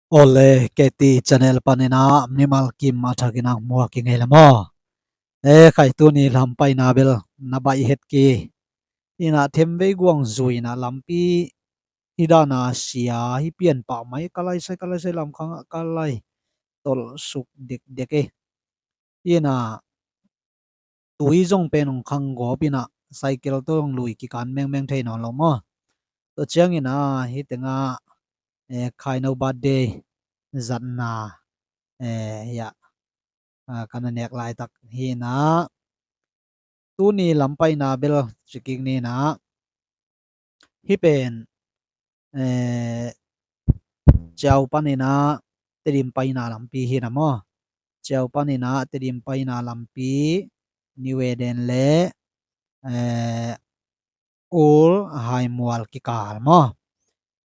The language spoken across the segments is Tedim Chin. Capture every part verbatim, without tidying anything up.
Ole, K T channel panin ah mimal kim a thakin ah muak i ngei le maw? E khai, tuni lam paina bel na baih het ki. Ina themvei guang zui ina lampi hi dana sia hi pian pah mai, ka lai sai, ka lai sai lam khang ah ka lai tolh suk dekdek e. Ina tui zong pen hong khang gawp ina cycle tawh hong lui kikan mengmeng thei nawn lo maw? Tua ciangin ah hih tengah, eh, Khaino birthday zatna, eh, hiah, ah, ka na nek laitak hi ina, tuni lam paina bel cikik ni ina, hih pen, eh, Ciau panin ah Tedim paina lampi hi ina maw? Ciau panin ah Tedim paina lampi, New Eden le, eh, Ul Haimual kikal maw?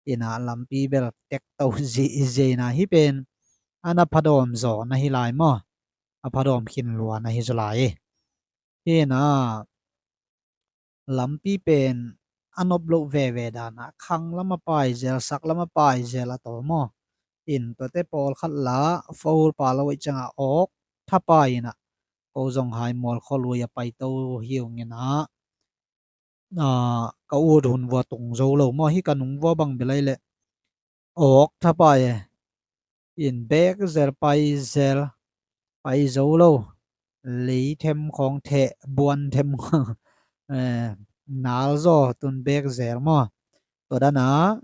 Ina lampi bel tekto zi zi ina, hih pen a na phadawm zaw na hi lai maw? A phadawm khin lua na hi zaw lai. Hi ina lampi pen a nop loh veve dana khang lam a pai zel, sak lam a pai zel a tol maw? In tuate pawlkhat la four pa lo ih cianga awk thapai ina, ko zong Haimual khualui a paito hi ung ina, ah, ka ut hun vua tung zo lo maw? Hih ka nung vua bang bel ai leh awk thapai e. In bek zel, pai zel, pai zo lo. Lei them khawng theh, buan them khawng, eh, nal zaw tun bek zel maw? Tua dana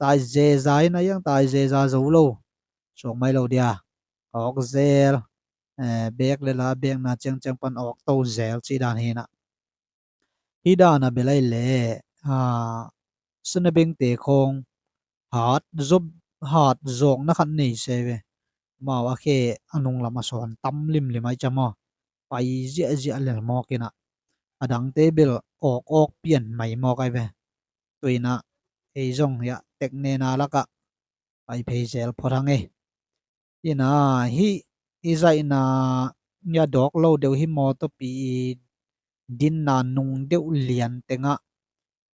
tai zeza ina, iang tai zeza zo lo. Suak mai lo dia. Awk zel, eh, bek le la bekna ciangciang pan awk to zel cih dan hi ina. Hih dana bel ai leh, ah, sunabengte khawng hat zop, hat zawkna khat nei se ve. Mau a khe a nunglam a sawn tam limlim ai ciang maw? Pai ziahziah lel mawk ina, a dangte bel awk awk pian mai mawk ai ve. Tua ina ei zong hiah teknena lakah pai phei zel phot hang e. Ina hih i zaihna nia dawk lo deuh hih mawtawpi i dinna nung deuh lian tengah,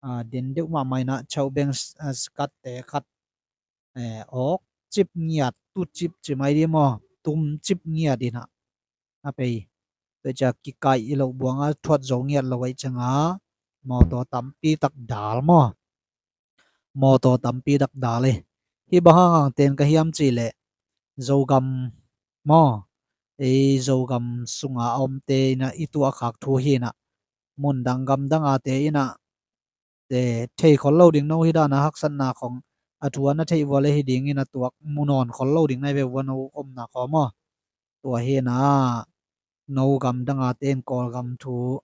a, din deuh mahmah ina chaubeng, a, skatte khat, eh, awk cip ngiat, tu cip ci mai di maw, tum cip ngiat ina a pei. Tua cia kikaih i loh buanga thuat zo ngiat lo ai cianga mawtaw tampi tak dal maw? Mawtaw tampi tak dal e. Hih bang hang hang ten ka hiam cih leh Zogam maw? Ei Zogam sunga a omte ina i tuah khak thu hi ina, mun dang gam danga te ina, te thei khol lo ding, no hi dana haksatna khong a thu a na theih vua le hi ding ina tuak mu nawn khol lo ding nai ve vua, no omna khawng maw? Tua hi ina no gam danga te in Kawlgam thu,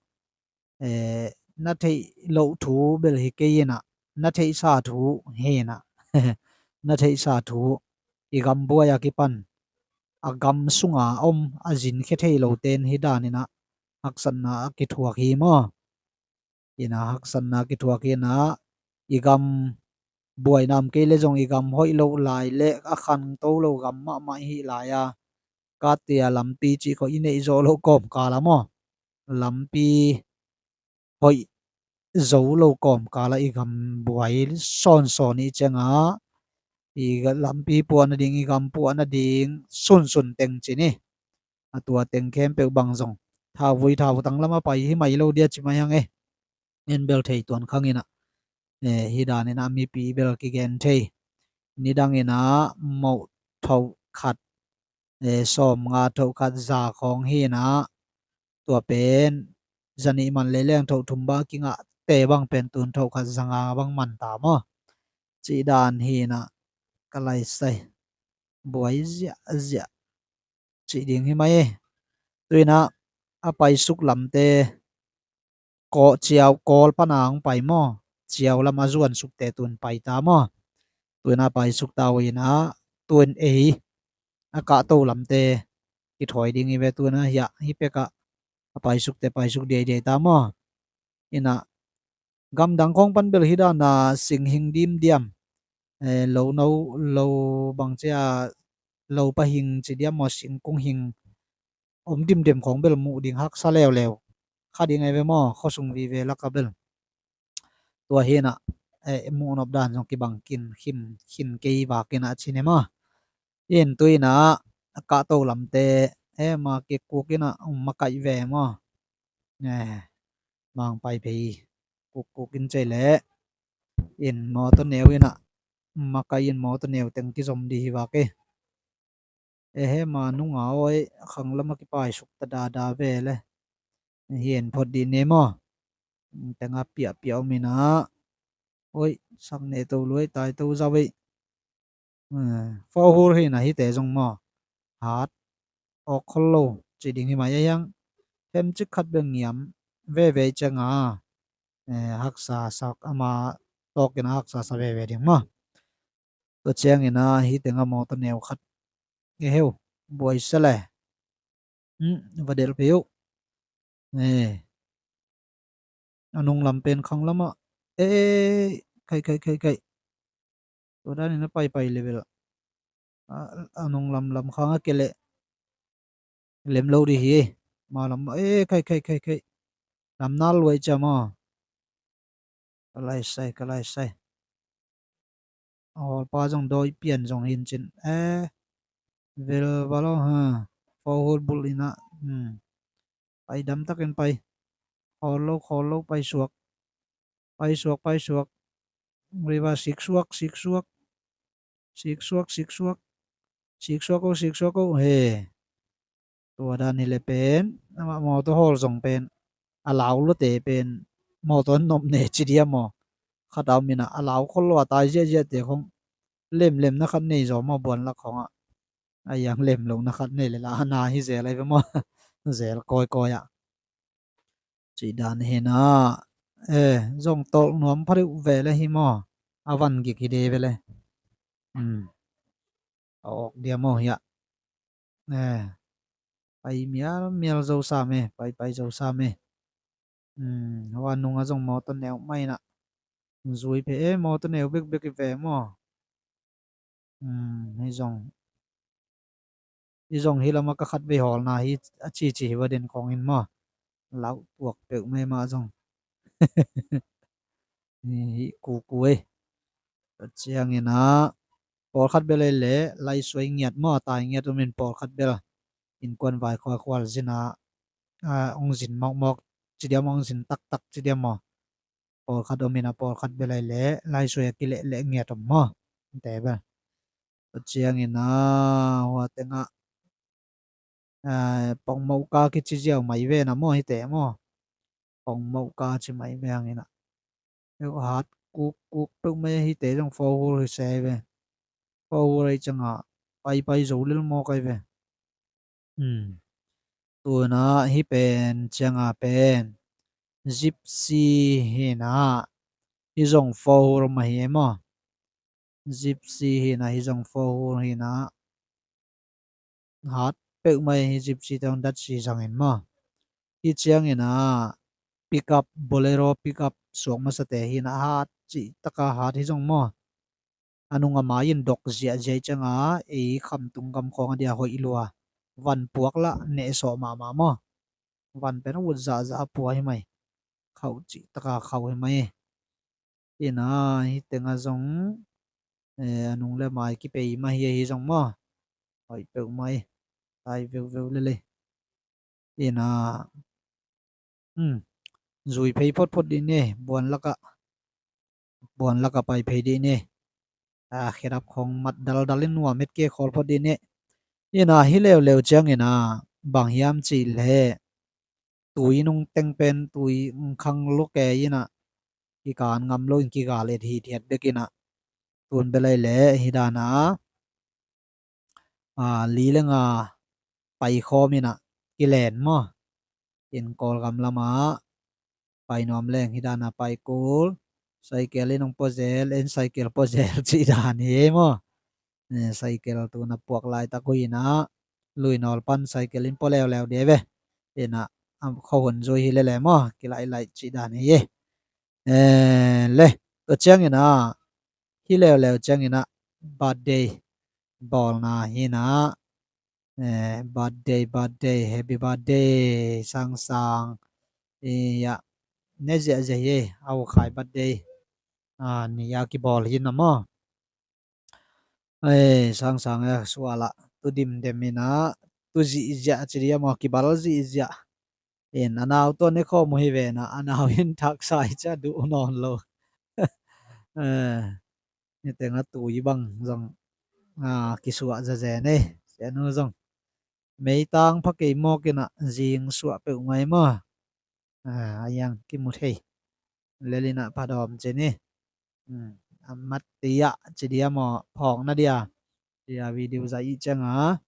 eh, na theih loh thu bel hi kei ina, na theihsa thu hi ina, na theihsa thu, i gam buai a kipan a gam sunga om a zin khia thei lo ten hi dan ina haksatna a kithuak hi maw? Ina haksatna kithuak ina, i gam buaina om kei le zong i gam hoih loh lai le a khangto lo gam mahmah i hih lai a, katia lampi cih khawh i neih zawh loh kawmkal a maw? Lampi hoih zo lo kawmkal a i gam buai sawnsawn i cianga, i ga-, lampi puah nading, i gam puah nading sunsun teng ci ni. A tua teng khempeuh bang zong thauvui thautang lam a pai hi mai lo dia ci mai hang e. En bel thei tuan khang ina, eh, hi dan ina mipi bel kigen thei. Nidang ina moh thoh khat, eh, sawm nga thoh khat za khawng hi ina, tua pen zanih man lei leng thoh thum ba kingah te bang pen tun thoh khat za nga bang man ta maw? Cih dan hi ina ka lai sai. Buai ziahziah cih ding hi mai e. Tu ina a paisuk lamte, Kawl, Ciau, Kawl pana hong pai maw? Ciau lam a zuan sukte tun pai ta maw? Tu ina paisuk ta uh ina, tun ei a kahto lamte kithawi ding hi ve. Tu ina hiah hih pekah a paisukte paisuk diaidiai ta maw? Ina gamdang khawng pan bel hi dana singhing dimdiam, eh, lo no, lo bang cia, lo pahing ci diam maw, singkung hing om dimdem khawng bel muh ding haksa leuleu kha ding ai ve maw, khuasung vive laka bel. Tua hi ina, eh, muh nop dan zong kibang kin khim khin kei vak ina ci ne maw? In tu in ah a kahto lamte, eh, ma kikkuk in ah um makaih ve maw. Eh, mang pai phei kukkuk in cei leh in mawtaw neu in ah makaih in mawtaw neu teng kizom dih hi vak e. Ehe, ma nunga oi, khang lam a kipai suk ta dada ve le. Hi en phot dih ne maw. Tenga piahpiah om in ah. Oi, sak ne to luai tai to zau ei. Eh, fohur hi na hite zong maw. Hat awk khol lo ci ding hi mai a hiang. Hem cik khat beng ngiam veve cianga. Eh, haksa sak ama tawk in a haksa sa veve ding maw. Tua ciangin a hi teng a mawtaw neu khat. Nge heu, buai sa le. Hmm, va delh phei uh. Eh. A nung lam pen khang lam ah. Eh, kai, kai, kai, kai. Tua danin a pai, pai level. A, a nung lam, lam khang a ke leh. Lem lo dih hi. Ma lam, eh, kai, kai, kai, kai. Lam nal luai cia maw. Ka lai sai, ka lai sai. A hawlpa zong dawi pian zong hin cin. Eh, vel va lo, ha. Fohur bul in ah. Hmm. Pai dam takin pai. Khawl lo, khawl lo, pai suak. Pai suak, pai suak. River sik suak, sik suak. Sik suak, sik suak. Sik suak o, sik suak o. He. Tua dan hi le pen, amah mawtaw hawl zong pen, a lau lawte pen, mawtaw an nop ne ci dia maw. Khat a om in ah, a lau khol lo a tai ziahziahte khong, lemlemna khat nei zaw maw buan lak khong ah. A iang lem lohna khat nei le la, a na hi zel ai ve maw. Zel kawikawi ah. Cih dan hi na, eh, zong tawlh nuam pha deuh ve le hi maw. A van gik hi de ve le. Hmm. A awk dia maw hiah. Eh, pai mial mial zo sam e, pai pai zo sam e. Hmm, hua nunga zong mawtaw neu mai na. Zui phe e, mawtaw neu bekbek i ve maw. Hmm, hi zong. Hi zong hi lama ka khat vei hawlna hi a cici hi va den khawngin maw. Lau puak peuh mai mah zong. Hi kuku e. Tua ciangin ah, pawlkhat bel ei le, laisuai ngiat maw, tai ngiat umin pawlkhat bel. Innkuan vai khuakhual zin ah, ah, ong zin mawkmawk, ci diam ong zin taktak, ci diam maw. Pawlkhat om in ah, pawlkhat bel ei le, laisuai a kilehleh ngiat om maw. Te bel. Tua ciangin ah, hua tengah, ah, pongmoka kici ziau mai ve na maw hite maw. Pongmoka ci mai ve hangin ah. Eu hat kuk, kuk peuh mai hite zong fohur hi se ve. Fohur ei cianga, pai pai zo lil maw kai ve. Hmm. Tuna hi pen, cianga pen. Gypsy hi na. Hi zong fohur mah hi e maw. Gypsy hi na, hi zong fohur hi na. Hat peuh mai hi Gypsy te hong datsi zangin maw. Hi ciangin ah, pickup, Bolero pickup suak masate hi na hat cih taka hat hi zong maw. A nung a mai in dok ziahziah cianga, ei khamtung gam khawng a dia hoih lua. Van puak lah nehsawh mahmah maw. Van pen a ut zahzah a pua hi mai. Khauh cih taka khauh hi mai. Ina, hi tenga zong, eh, a nung le mai kipei mah hi, hi zong maw. Hoih peuh mai. Tai veuveu lele. Ina, hmm, zui phei photphot dih ne, buan laka, buan laka pai phei dih ne. A, khedap khong mat daldal in nuam het ke khawl phot dih ne. Ina, hi leuleu ciangin ah, bang hiam cih leh. Tui nung teng pen, tui khang lo ke ina. Kikan ngam lo in kigal et hithiat bek ina. Tun belai le, hi dana. A, li le nga pai khawm ina. Kilen maw. In Kawlgam lama. Pai nuam leng hi dana pai kul. Cycle in ong pozel, en cycle pozel cih dan hi maw. Eh, cycle tuna puak laitak uh ina. Lui nawl pan cycle in pua leuleu dia ve. Ina, am, kho hun zui hi lele maw. Kilailai cih dan hi. Eh, le. Tua ciangin ah. Hi leuleu ciangin ah. Birthday. Bawlna hi na. Eh, birthday, birthday, happy birthday, sang sang. Eh, ya. Ne ziahziah hi, au khai birthday. Ah, ni ya kibawl hi na maw. Ei, sangsang e, sualah tu dimdem inah, tu zihziah ci dia maw, kibal zihziah. In a nau tawh ne khawm uh hi ve inah, a nau in thaksa hi cia duh nawn lo. Eh, niteng a tui bang zong, ah, kisuah zazen ei. Sianu zong meitang pha kei mawk inah zing suah peuh ngai maw. Ah, a yang kimu thei. Lel inah phadawm ci ni. Hmm, a mat tiah ci dia maw, phawk na dia. Tia video za ih cianga.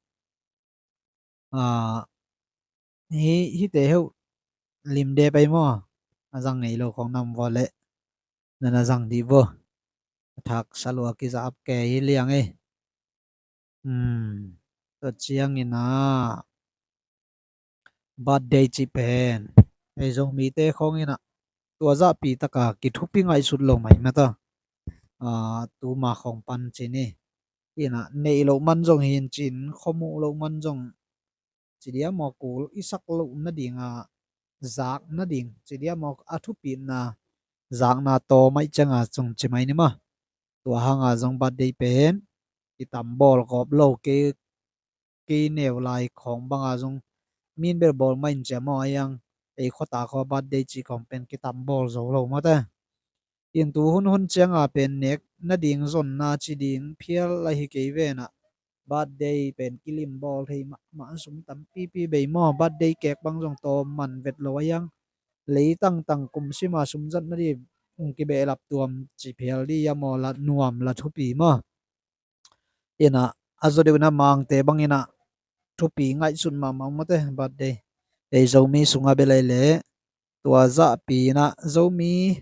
Ah, hi, hite heuh limde pai maw. A zang ngei lo khong nam vaw leh. Nana zang dih vaw. A thak salua kiza ap ke hi liang ei. Hmm, tua ciangin ah, birthday cih pen ei Zomite khawng inah tua zahpi taka kithupi ngaihsut lo mai mata. Ah, tuma khawng pan ci ni. Inah neih loh man zong hin cin, khuamuh loh man zong ci dia maw, kul i sak loh nadinga zak nading ci dia maw, a thupina zakna tawm aih cianga zong ci mai ni maw. Tua hanga zong birthday pen kitam bawl kawp lo, kei, kei neu lai khawng banga zong min bel bawl mah in cia maw, a yang ei khuata khua birthday cih khawng pen kitam bawl zo lo mawte. In tu hun hun cianga pen nek nading zonna ci ding phial ahi kei ve inah. Birthday pen kilim bawl thei mahmah, sum tampipi bei maw. Birthday cake bang zong tawm man vet lo a yang. Leitangtang kum sima sum zat nading kibehlap tuam ci phial dih a maw, la nuam la thupi maw. Inah a zaw deuh inah mangte bang inah thupi ngaihsut mahmah mawte birthday. Ei Zomi sungah bel ei leh tua zahpi inah Zomi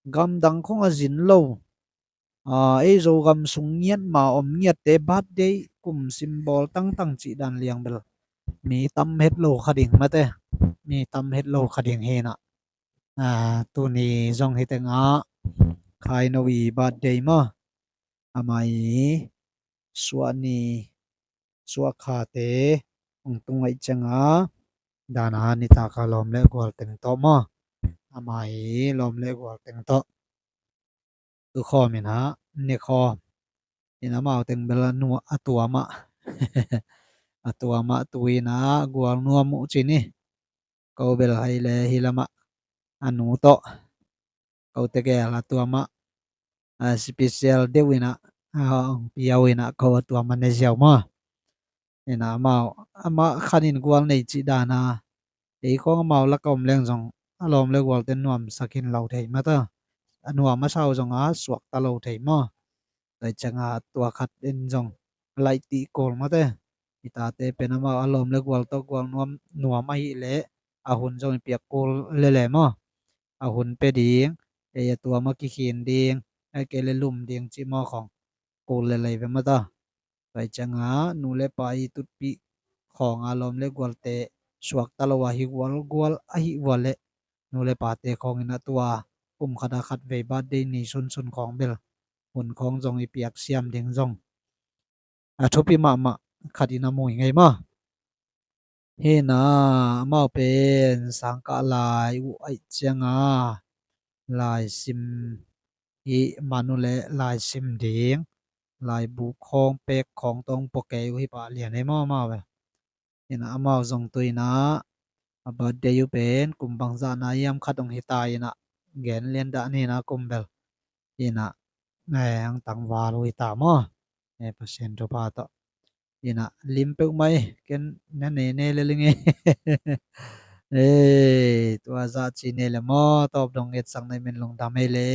gamdang khong a zin lo, ah, ei Zogam sung ngiat ma om ngiatte birthday kum sim bawl tangtang cih dan liang bel mi tam het lo kha ding mate. Mi tam het lo kha ding hi inah. Ah, tuni zong hi tengah Khaino i birthday maw. Amah i suahni, suahkhate hong tung aih cianga dana nitaka lawm le gual teng tawh maw. Amah i lawm le gual teng tawh tukhawm inah, nekhawm inah, amau teng bel a nu a tuamah a tuamah tu inah gual nuam uh ci ni. Ko bel hai le hi lamah a nu tawh ko tegel a tuamah, a special deuh inah, a hong piau inah ko a tuamah ne ziau maw. Inah amau, amah khanin gual nei cih dana ei khawng amau laka om leng zong a lawm le gualte nuamsak hin lo thei mata. A nuam a sau zonga suakta lo thei maw. Tua cianga tua khat in zong laih tih kul mawte. I tate pen amau a lawm le gual tawh gual nuam, nuam ahih leh a hun zong i piak kul lele maw. A hun pe ding, ei a tuamah kikhin ding, a kei le lum ding cih maw khawng kul lelei ve mata. Tua cianga nu le pa i tutpih khawnga lawm le gualte suakta lo ahi gual, gual ahih gual leh nu le pate khawng inah tua kum khata khat vei birthday ni sunsun khawng bel hun khawng zong i piak siam ding zong a thupi mahmah khat inah mui ngei maw. Hi inah amau pen sangkah lai uh aih cianga lai sim i man uh leh lai sim ding, laibu khawng pek khawng tawh pua kei uh hi pah lian ei maw amau e. Inah amau zong tu inah a birthday uh pen kum bangzahna hiam khat hong hita inah gen lian dah ni inah kum bel. Inah, eh, ang tangval uh hita maw. Eh, Pasian thupha tawh. Inah lim peuh mai, ken na ne ne le ling e. Eh, tua zah ci ne le maw, tawp dong ngetsak na i men lungdam ei le.